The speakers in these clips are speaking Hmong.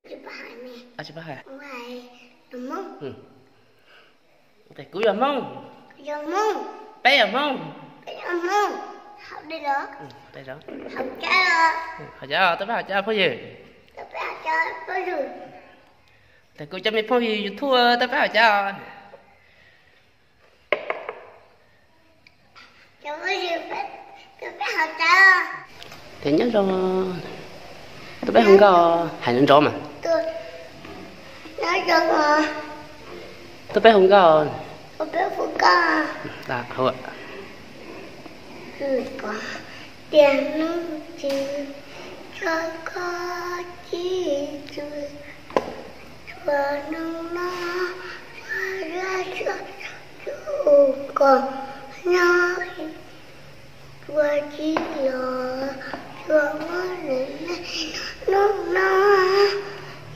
Tsis paub hais. Kuv yog Hmoob. Peb yog Hmoob. Hauv cas, tau peb hauv cas phooj ywg. Tes kuv cov me phooj ywg YouTube tau peb hauv cas. Tes nyob zoo, tau peb hauv nkauj, hais nrov nrov mas. Tau peb hauv nkauj. Tias hnub twg tso koj ci tsw, tsuas hnub no, tsuas, tsuas, tsuas, koj nyob, tsuas ci los, tsuas muab nws me hnub no,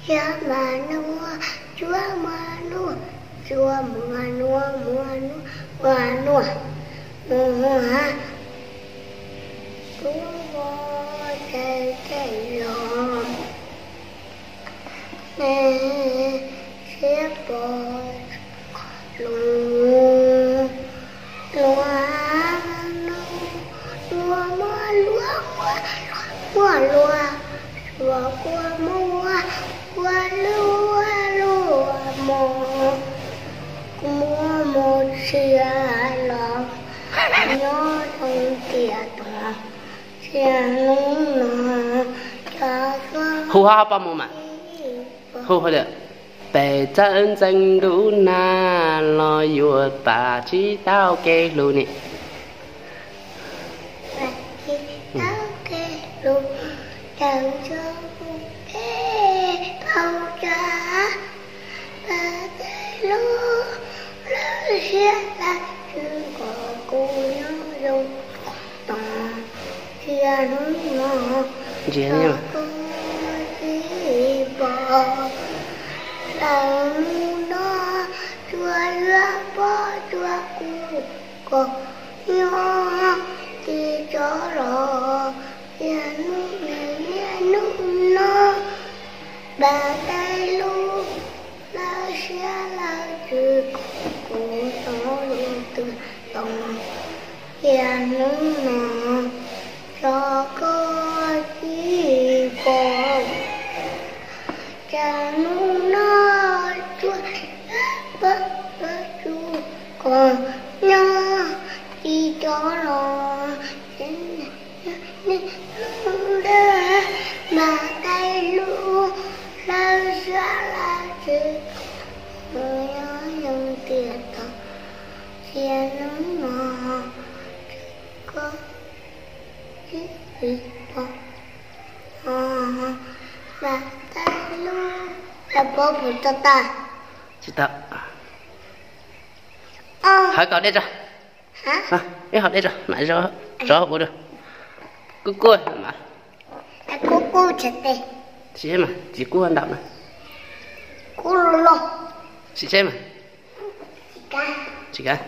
yog mas nua, tsuas muab nua, tsuas muab nua, muab nua, muab nua, muab nua, tsuas muab tes tes los. Siab pom lus, luag, luag, muaj luag, muaj luag, suav kua muaj, kua luag, luag mos, kua muaj mos txhia los, nyob zoo tias tod, txhia hnub no, cov koj hu ho poj mus mas, hu ho tias, pem txawb ntxeev ntuj nag los yuav pam tsis tau kev hlub ni. Ntsia, lawv mus no, tsuas yuav pom tsuas kuv, koj nyob tsis tso los, tias hnub niaj hnub no, npam tais lub, lawv siab lawv tsw, kuv tau lub twg tau, tias hnub no, tso koj ci pom, cas hnub no, tsuas, pab, pab tsuas, koj nyob tsis tso los, hnub ntawd, npam tais lub, lawv siab lawv tsw, nyob zoo tias tod, txhia hnub no, koj tsis pom, npam tais lub, lawv paub puas tau tas? Tsis tau. Hais kom deb tso. Ib hom deb tso, mam rov ua dua. Kub kub mas. Tsis, tsis kub ntau na. Tsis tsheb mas. Tsis kav.